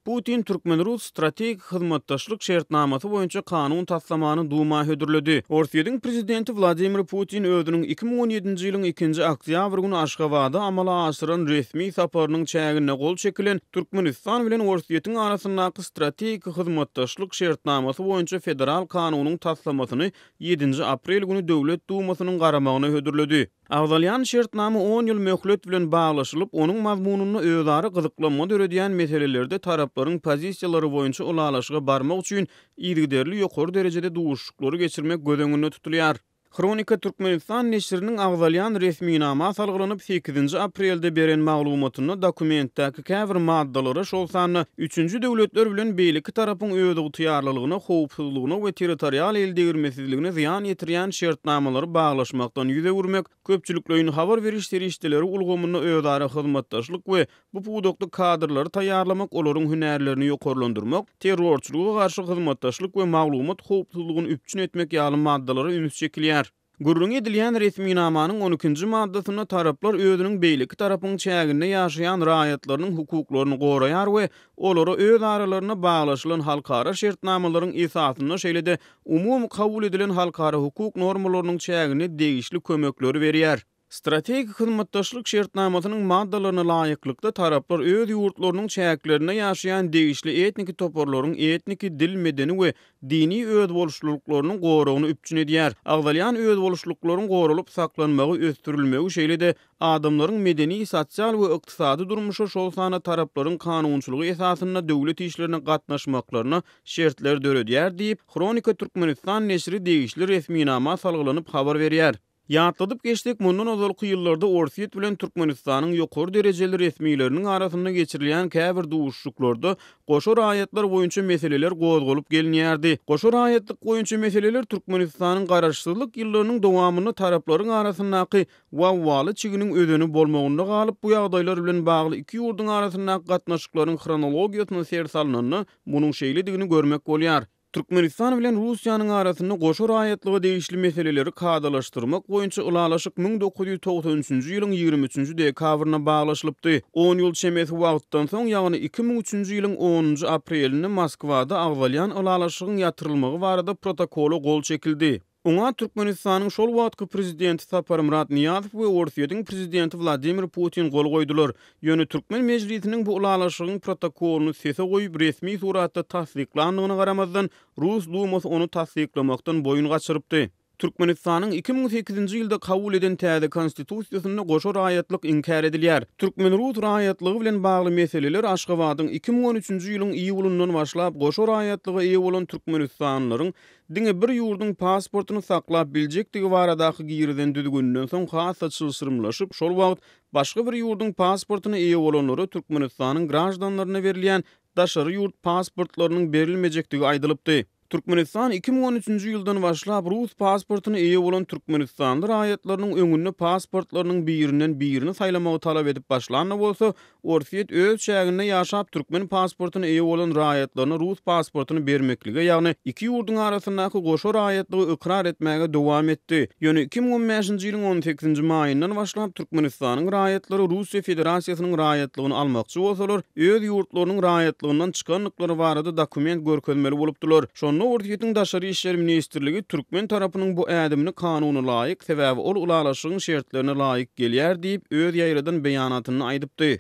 Putin türkmen-rus strategik hyzmatdaşlyk şertnamasy boýunça kanun taslamany Duma hödürledi. Orsýetiň prezidenti Wladimir Putin özüniň 2017-nji ýylyň ikinji oktýabr güni Aşgabada amala aşyran resmi saparynyň çäginde gol çekilen Türkmenistan bilen Orsýetiň arasyndaky strategik hyzmatdaşlyk şertnamasy boýunça federal kanunyň taslamasyny ýedinji aprel güni Döwlet Dumasynyň garamagyna hödürledi. Agzalýan şertnama on ýyl möhlet bilen baglaşylyp, onuň mazmunynda özara gyzyklanma döredýän meselelerde taraplaryň pozisiýalary boýunça ylalaşyga barmak üçin yzygiderli ýokary derejede duşuşyklary geçirmek göz öňünde tutulýar. Hronika Türkmenistan neşiriniň agzalýan resminama salgylanyp sekizinji aprelde beren maglumatynda dokumentdäki käbir maddalara, şol sanda üçünji döwletler bilen beýleki tarapyň özygtyýarlylygyna, howpsuzlygyna we territorial eldegirmesizligine zyýan ýetirýän şertnamalary baglaşmakdan ýüz öwürmek, köpçülikleýin habar beriş serişdeleri ulgamynda özara hyzmatdaşlyk we bu pudakda kadrlary taýýarlamak, olaryň hünärlerini ýokarlandyrmak, terrorçylyga garşy hyzmatdaşlyk we maglumat howpsuzlygyny üpjün etmek ýaly maddalara üns çekilýär. Gürrüňi edilýän resminamanyň on ikinji maddasynda taraplar özüniň beýleki tarapyň çäginde ýaşaýan raýatlarynyň hukuklaryny goraýar we olara öz aralarynda baglaşylan halkara şertnamalaryň esasynda şeýle-de umumy kabul edilen halkara hukuk normalarynyň çäginde degişli kömekleri berýär. Strategik hyzmatdaşlyk şertnamasynyň maddalaryna laýyklykda, taraplar öz ýurtlarynyň çäklerinde ýaşaýan degişli etniki toparlaryň etniki, dil, medeni we dini özboluşlylyklarynyň goragyny üpjün edýär. Agzalýan özboluşlyklaryň goralyp saklanmagy, ösdürilmegi, şeýle-de adamlaryň medeni, sosial we ykdysady durmuşa, şol sanda taraplaryň kanunçylygy esasynda döwlet işlerine gatnaşmaklaryna şertler döredýär diýip, Hronika Türkmenistan neşiri degişli resminama salgylanyp habar berýär. Ýatladyp geçsek, mundan ozalky ýyllarda Orsýet bilen Türkmenistanyň ýokary derejeli resmileriniň arasynda geçirilýän käbir duşuşyklarda goşa raýatlar boýunça meseleler gozgalyp gelinýärdi. Goşa raýatlyk boýunça meseleler Türkmenistanyň garaşsyzlyk ýyllarynyň dowamynda taraplaryň arasyndaky wawwaly çiginiň özeni bolmagynda galyp, bu ýagdaýlar bilen bagly iki ýurduň arasyndaky gatnaşyklaryň hronologiýasyna ser salnanda, munuň şeýledigini görmek bolýar. Türkmenistan bilen Russiýanyň arasynda goşa raýatlyga degişli meseleleri kadalaşdyrmak boýunça ylalaşyk 1993-nji ýylyň 23-nji dekabrynda baglaşylypdy. On ýyl çemesi wagtdan soň, ýagny 2003-nji ýylyň onunjy aprelinde Moskwada agzalýan ylalaşygyň ýatyrylmagy barada protokola gol çekildi. Oňa Türkmenistanyň şol wagtky prezidenti Saparmyrat Nyýazow we Orsýetiň prezidenti Wladimir Putin gol goýdular. Ýöne türkmen mejlisiniň bu ylalaşygyň protokolyny sese goýup, resmi suratda tassyklandygyna garamazdan, rus Dumasy ony tassyklamakdan boýun gaçyrypdy. Türkmenistanyň 2008-nji ýylda kabul eden täze Konstitusiýasynda goşa raýatlyk inkär edilýär. Türkmen-rus raýatlygy bilen bagly meseleler Aşgabadyň 2013-nji ýylyň iýulyndan başlap goşa raýatlyga eýe bolan türkmenistanlylaryň diňe bir ýurduň pasportyny saklap biljekdigi baradaky girizen düzgüninden soň has-da çylşyrymlaşyp, şol wagt başga bir ýurduň pasportyna eýe bolanlara Türkmenistanyň graždanlaryna berilýän daşary ýurt pasportlarynyň berilmejekdigi aýdylypdy. Türkmenistan 2013-nji ýyldan başlap rus pasportyna eýe bolan türkmenistanly raýatlarynyň öňünde pasportlarynyň birinden birini saýlamagy talap edip başlan-da bolsa, Orsýet öz çäginde ýaşap türkmen pasportyna eýe bolan raýatlaryna rus pasportyny bermeklige, ýagny iki ýurduň arasyndaky goşa raýatlygy ykrar etmäge dowam etdi. Ýöne 2015-nji ýylyň on sekizinji maýyndan başlap Türkmenistanyň raýatlary Russiýa Federasiýasynyň raýatlygyny almakçy bolsalar, öz ýurtlarynyň raýatlygyndan çykandyklary barada dokument görkezmeli bolupdylar. Şonda Orsýetiň Daşary işler ministrligi türkmen tarapynyň bu ädimini kanuna laýyk, sebäbi ol ylalaşygyň şertlerine laýyk gelýär diýip, öz ýaýradan beýanatynda aýdypdy.